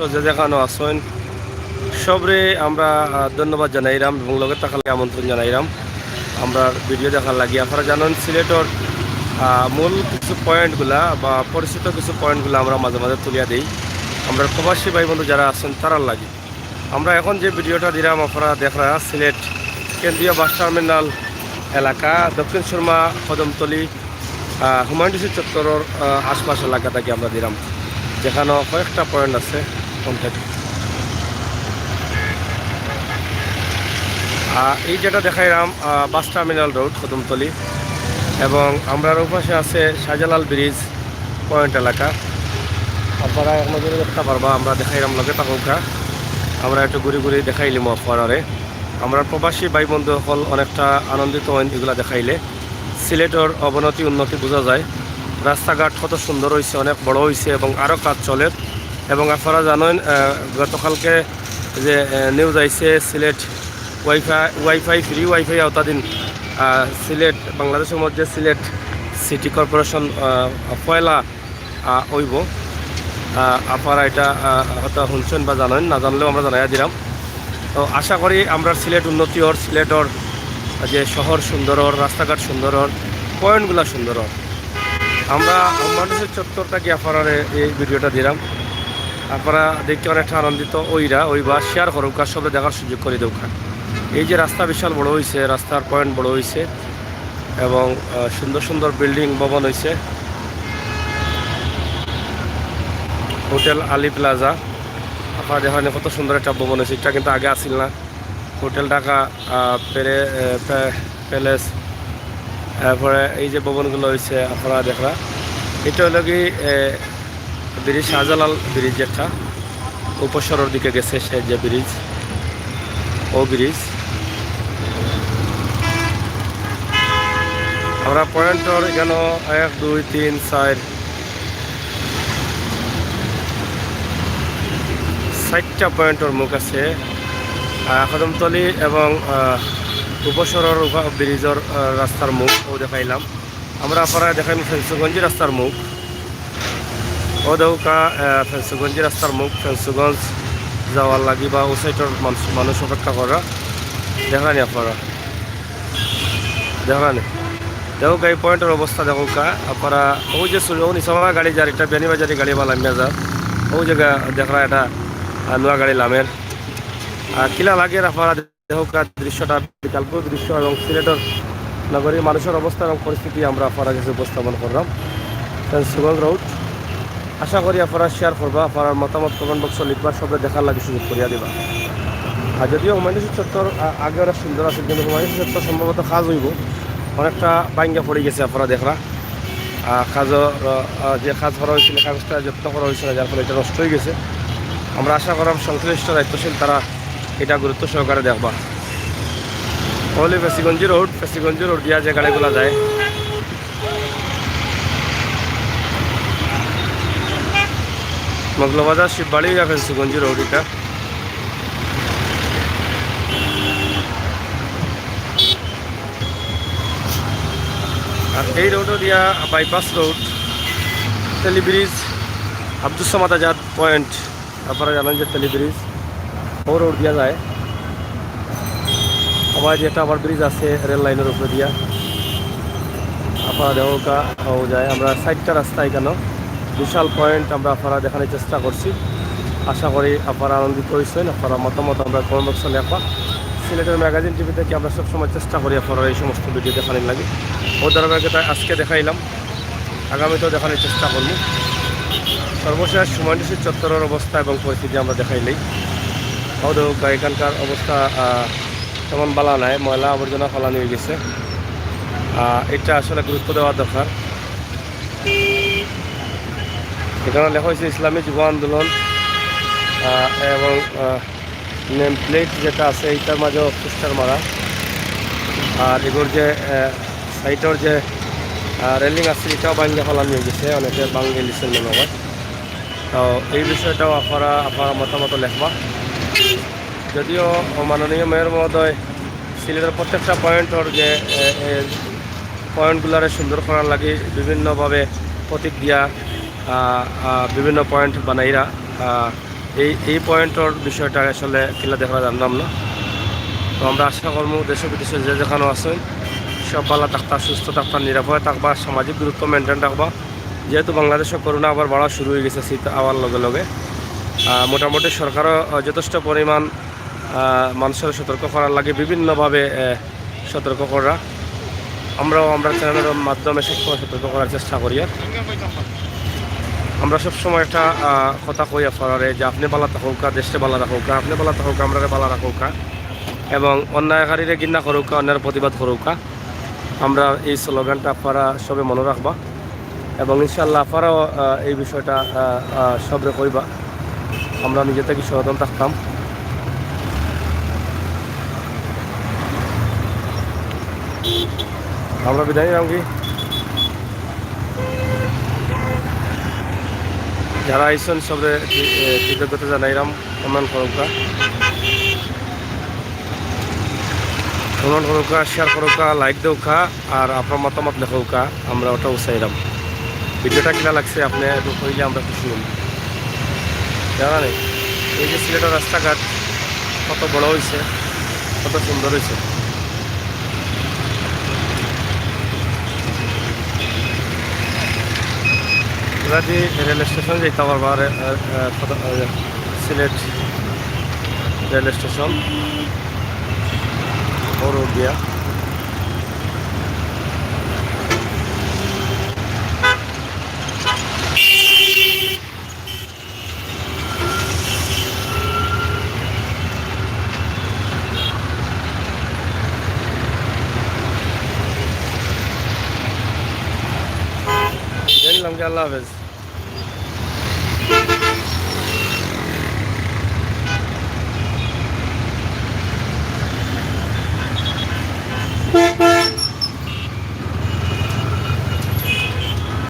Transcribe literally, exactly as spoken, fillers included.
যে যেখানো আছইন, সবরে আমরা, আহ, ধন্যবাদ জানাইরাম এবং লগে থাকার লাগি আমন্ত্রণ জানাইরাম আমরার ভিডিও দেখার লাগি। আপনারা জানইন সিলেটর, আহ, মূল কিছু পয়েন্টগুলা বা পরিচিত কিছু পয়েন্টগুলা আমরা মাঝে মাঝে তুলিয়া দেই আমরার প্রবাসী ভাই বন্ধু যারা আছইন তারার লাগি। আমরা এখন যে ভিডিওটা দিরাম আপনারা দেখরা সিলেট কেন্দ্রীয় বাস টার্মিনাল এলাকা, দক্ষিণ সুরমা, কদমতলি, আহ, হুমায়ুন ডিসি চত্বরর, আহ, আশপাশ এলাকা থাকি আমরা দিরাম, যেখানো কয়েকটা পয়েন্ট আছে। কোন থাকি? আহ, এই যেটা দেখাইরাম, আহ, বাস টার্মিনাল রোড কদমতলি, এবং আমরার ওপাশে আছে শাহজালাল ব্রিজ পয়েন্ট এলাকা। আপনারা এক নজরে দেখতা পারবা, আমরা দেখাইরাম লগে থাকউক্কা। আমরা একটু ঘুরি ঘুরি দেখাইলিমু আপনারারে। আমরার প্রবাসী ভাই বন্ধু সকল অনেকটা আনন্দিত অইন এগুলা দেখাইলে। সিলেটর অবনতি উন্নতি বুঝা যায়। রাস্তাঘাট কত সুন্দর অইছে, অনেক বড় অইছে এবং আরও কাজ চলের। এবং আপনারা জানইন, আহ, গতকালকে যে, আহ, নিউজ আইছে Sylhet wifi, wifi, free wifi আওতাধীন, আহ, সিলেট, বাংলাদেশর মধ্যে সিলেট সিটি কর্পোরেশন, আহ, পয়লা আহ, অইবো। আহ, আপনারা এটা, আহ, হয়তো হুনছইন বা জানইন, না জানলেও আমরা জানাইয়া দিরাম। তো আশা করি আমরার সিলেট উন্নতি অর, সিলেটর যে শহর সুন্দর অর, রাস্তাঘাট সুন্দর অর, পয়েন্টগুলা সুন্দর অর। আমরা মানুষের চত্বর থাকি আপনারারে এই ভিডিওটা দিরাম। আপনারা দেখি অনেকটা আনন্দিত অইরা, অইবা, শেয়ার করউক্কা, সবরে দেখার সুযোগ করি দেউক্কা। এই যে রাস্তা বিশাল বড় অইছে, রাস্তার পয়েন্ট বড় অইছে, এবং, আহ, সুন্দর সুন্দর বিল্ডিং ভবন অইছে। হোটেল আলী প্লাজা, আপনারা দেখইন কত সুন্দর একটা ভবন অইছে, এটা কিন্তু আগে আছিল না। হোটেল ঢাকা, আহ, প্যারে-, আহ, প্যা-, প্যালেস, এরপরে এই যে ভবনগুলা অইছে আপনারা দেখরা, এটা অইলো কি, আহ, ব্রিজ, শাহজালাল ব্রিজ যেটা উপশহরর দিকে গেছে, সে যে ব্রিজ, ও ব্রিজ। আমরা পয়েন্টর এখানো এক, দুই, তিন, চাইর, চাইরটা পয়েন্টর মুখ আছে। আহ, কদমতলি এবং, আহ, উপশহরর উপা-, ব্রিজর, আহ, রাস্তার মুখ ও দেখাইলাম। আমরা আপনারারে দেখাইমু ফেঞ্চুগঞ্জি রাস্তার মুখ। ও দেউক্কা, আহ, ফেঞ্চুগঞ্জি রাস্তার মুখ, ফেঞ্চুগঞ্জ যাওয়ার লাগি বা ও সাইডর মানুষ, মানুষ অপেক্ষা করা। দেখরা নি আপনারা? দেখরা নি? দেউক্কা, এই পয়েন্টর অবস্থা দেউক্কা। আপনারা ওই যে সুল-, ওই নিচামারা গাড়ি যার, এটা বিয়ানীবাজারি গাড়ি বা লামিয়া যার। ওই জাগা দেখরা এটা, আহ, নুয়া গাড়ি লামের। আর কিলা লাগের আপনারা দেউক্কা দৃশ্যটা, বিকল্প দৃশ্য এবং সিলেটর নগরীর মানুষর অবস্থা এবং পরিস্থিতি আমরা আপনারার গেছে উপস্থাপন করলাম। ফেঞ্চুগঞ্জ রোড। আশা করি আপনারা শেয়ার করবা, আপনারার মতামত কমেন্ট বক্সো লিখবা, সবরে দেখার লাগি সুযোগ করিয়া দিবা। আর যদিও হুমায়ুন ডিসি চত্বর, আ-, আগে অনেক সুন্দর আছিল, কিন্তু হুমায়ুন ডিসি চত্বর সম্ভবত কাজ অইবো, অনেকটা ভাঙ্গা পড়ি গেছে আপনারা দেখরা। আহ, কাজও, আহ, আহ, যে কাজ করা অইছিল, কাগজটা যত্ন করা অইছিল না, যার ফলে এটা নষ্ট অই গেছে। আমরা আশা করলাম সংশ্লিষ্ট দায়িত্বশীল তারা এটা গুরুত্ব সহকারে দেখবা। অইলো ফেঞ্চুগঞ্জি রোড, ফেঞ্চুগঞ্জি রোড দিয়া যে গাড়িগুলা যায়, মৌলভীবাজার শিববাড়ি অইয়া ফেঞ্চুগঞ্জি রোড এটা। আর এই রোডও দিয়া বাইপাস রোড, তেলি ব্রিজ, আব্দুস সামাদ আজাদ পয়েন্ট, আপনারা জানইন যে তেলি ব্রিজ ও রোড দিয়া যায়। আবার যে একটা আবার ব্রিজ আছে রেল লাইনর উপরে দিয়া, আপনারা দেউক্কা ও যায়। আমরা চাইরটা রাস্তা এখানো বিশাল পয়েন্ট আমরা আপনারারে দেখানির চেষ্টা করছি। আশা করি আপনারা আনন্দিত অইছইন। আপনারার মতামত আমরার কমেন্ট বক্সো লেখবা। সিলেটের ম্যাগাজিন টিভি থাকি আমরা সবসময় চেষ্টা করি আপনারারে এই সমস্ত ভিডিও দেখানির লাগি। ও ধারাবাহিকতায় আজকে দেখাইলাম, আগামীতেও দেখানির চেষ্টা করমু। সর্বশেষ হুমায়ুন ডিসি চত্বরর অবস্থা এবং পরিস্থিতি আমরা দেখাইলাই। ও দেউক্কা, এখানকার অবস্থা, আহ, তেমন বালা নাই, ময়লা আবর্জনা ফালানি অই গেছে। আহ, এটা আসলে গুরুত্ব দেওয়া দরকার। এখানো লেখা অইছে ইসলামী যুব আন্দোলন, আহ, এবং, আহ, নেম প্লেট যেটা আছে, এইটার মাঝেও পোস্টার মারা। আর এগুর যে, আহ, সাইডর যে, আহ, রেলিং আছে, এটাও ভাঙ্গা ফালানি অই গেছে, অনেকে ভাঙ্গিলিছে মনে হয়। তো এই বিষয়টাও আপনারা আপনারার মতামত লেখবা। যদিও মাননীয় মেয়র মহোদয় সিলেটর প্রত্যেকটা পয়েন্টর যে, এ, এ, পয়েন্টগুলারে সুন্দর করার লাগি বিভিন্নভাবে প্রতীক দিয়া, আ, আ, বিভিন্ন পয়েন্ট বানাইরা, আ, এই, এই পয়েন্টর বিষয়টা আসলে কিলা দেখরা জানলাম না। তো আমরা আশা করমু দেশে বিদেশে যে যেখানো আছইন, সব ভালা থাকতা, সুস্থ থাকতা, নিরাপদে থাকবা, সামাজিক দূরত্ব মেইনটেইন রাখবা। যেহেতু বাংলাদেশো করোনা আবার বাড়া শুরু অই গেছে শীত আওয়ার লগে লগে, আহ, মোটামুটি সরকারও, আহ, যথেষ্ট পরিমাণ, আহ, মানষরে সতর্ক করার লাগি বিভিন্নভাবে, আহ, সতর্ক করা। আমরাও আমরার চ্যানেলর মাধ্যমে সবসময় সতর্ক করার চেষ্টা করি। আর আমরা সবসময় একটা, আহ, কথা কই আপনারারে যে আপনে ভালা থাকউক্কা, দেশরে ভালা রাখউক্কা, আপনে ভালা থাকউক্কা, আমরারে ভালা রাখউক্কা, এবং অন্যায়কারীরে ঘিন্না করউক্কা, অন্যায়ের প্রতিবাদ করউক্কা। আমরা এই স্লোগানটা আপনারা সবে মনো রাখবা। এবং ইনশাআল্লাহ আপনারাও, আহ, এই বিষয়টা, আহ, আহ, সবরে কইবা। আমরা নিজে থাকি সচেতন থাকতাম। আমরা বিদায় নিলাম কি? যারা আইছইন সবরে কৃ-, এ, কৃতজ্ঞতা জানাইরাম। কমেন্ট করউক্কা, কমেন্ট করউক্কা, শেয়ার করউক্কা, লাইক দেউক্কা। আর আপনার মতামত লেখউক্কা, আমরা ওটাও চাইরাম। ভিডিওটা কিলা লাগছে আপনে একটু কইলে আমরা খুশি অইমু। জানা নেই, এই যে সিলেটের রাস্তাঘাট কত বড় অইছে, কত সুন্দর অইছে। আমরা যে রেল স্টেশন যাইতাম পারবা, রে-, এ, এ, কত, এ, সিলেট রেল স্টেশন। বড় দিয়া। জানলাম কি, আল্লাহ হাফেজ।